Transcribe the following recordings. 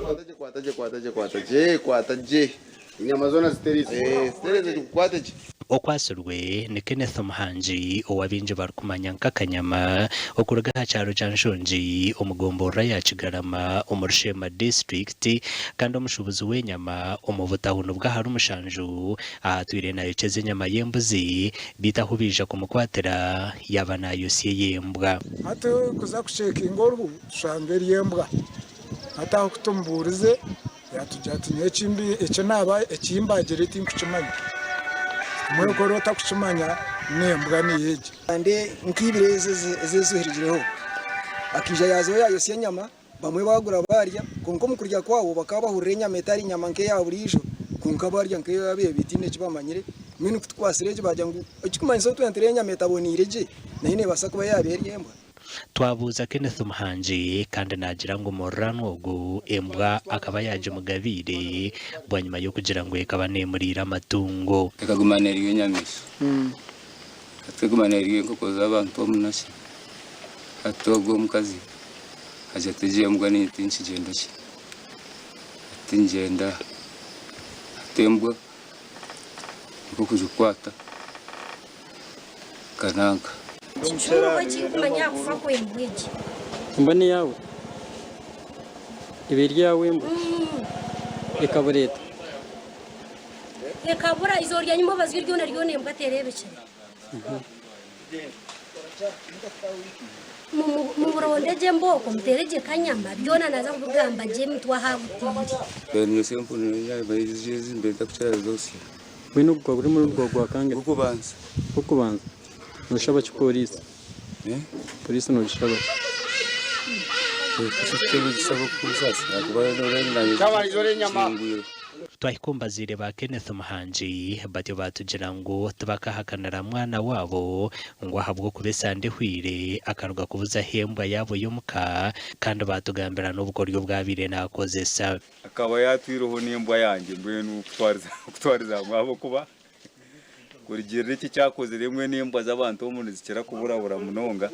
Kwata gye, kwata gye, kwata gye, kwata gye, kwata gye. Enyama zoona zitereeze. Eh, zitereeze gye, kukwate gye. Okwatsirwe ni Kenneth Muhangi ou abaingi barikumanya nka Kanyama okuruga aha kyaro kya Nshongi omu gomborora ya Kigarama omuri Sheema disiturikiti kandi omushuubuzi w'enyama omu butawuni bw'ahari Mushanju ahatwire nayokyeza enyama y'embuzi beitu ahu baija kumukwatira yaaba nayotsya ey'embwa. Hati kuza kucekinga oruhu tushanga eri embwa. Hati aho ku tumubuurize yaatugira ati nyowe eki naaba eki mbaagire tinkukimanya. Mbwenu ku oriba otakukimanya n'embwa niyo egi. Kandi nk'eibiri ezi ezihurigireho, akaija yaazaho yaayotsya enyama, bamwe baagura baarya, kwonka omu kurya kwabo bakaba bahurira enyama etari nyama nk'eya buriijo, kwonka baarya nk'eyabaire bataine eki bamanyire. Mbwenu ku tukwatsire egi baagira ngu ekirikumanyisa obu twena turya enyama etaboneire gye, nayo neebaasa kuba yaaba eri embwa. Twabuuza Kenneth Muhangi kandi naagira ngu omuriraanwa ogu embwa akaba yaagimugabiire bwanyima y'okugira ngu ekaba neemuriira amatungo. Ekaguma nerya enyamaishwa. Hati eguma nerya enkoko z'abantu omunakye. Hati ogwo omukazi agira ati egyo embwa niinye tinkigyenda gye. Hati ngyenda hati embwa nikwo kugikwata nkananka. Kikuru ekinkumanya aha kufa kw'embwa egi. Embwa n'eyaawe? Eba eri eyaawe embwa? Ekabura eta? Ekabura eizooba rya nyuma obazyo ryona ryona embwa tereebekire. Mumuronde gye embooko muteere gye kanyama byona naaza kubigamba gye emitwe ahu agutiire. Nyotsya empunu enyama ezi mbaire ntakukira zotsya. Mbwenu ogu gukaba guri omurundi gwawe gwa kangahi? Gw'okubanza. Gw'okubanza. Nooshaba ki pooriisi? Pooriisi noogishaba ki? Twahika omu bazaire ba Kenneth Muhangi batyo baatugira ngu tibakahakanira mwana waabo ngu ahabw'okuba esande ehweire akaruga kubuzaho embwa yaabo y'omuka kandi baatugambira n'obukoryo obu abaire naakozesa. Akaba yaatwireho n'embwa yangye mbwenu kutwariza hamwe ahabw'okuba kurugiirira eki ekyakozire mbwenu embwa z'abantu omu nizikira kuburabura munonga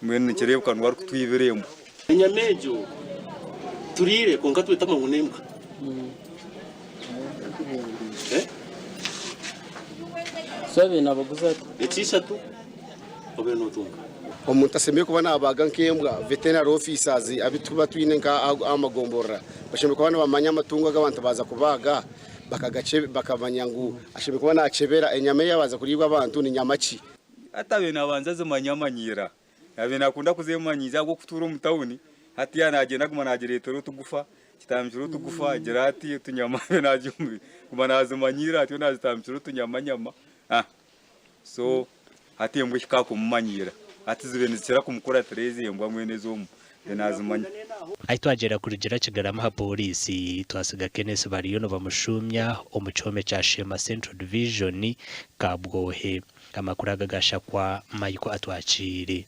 mbwenu nikireebeka niwe arikutwibira embwa. Enyama egyo turiire kwonka twetama ngu n'embwa. So abaire nabaguza ata? Ekyishatu obaire notunga. Omuntu ashemereire kuba nabaaga nk'embwa, veterinary officers abu turikuba twine nka aha magomborora bashemereire kuba nibamanya amatungo agu abantu baaza kubaaga bakamanya ngu ashemereire kuba nakyebera enyama eyabanza kuriibwa abantu ni nyama ki. Hati abaire nabanza azimanya amanyiira. Abaire nakunda kuzemanyiiza ahabw'okutuura omu tawuni, hati yaaba nagyenda aguma nagireetera otugufa, kitambikire otugufa agira ati otunyama abaire aguma nazimanyiira atyo nazitambikira otunyamanyama. So hati embwa ehika aha kumumanyiira. Hati zibaire nizikira kumukuratira ezi embwa mbwenu ez'omu nze nazimanya. Ahi twagyera kurugira Kigarama aha pooriisi, twasiga Kenneth bariyo nibamushuumya omu kihome kya Sheema Central Division, Kabwohe. Amakuru aga gashakwa Michael Atwakiire.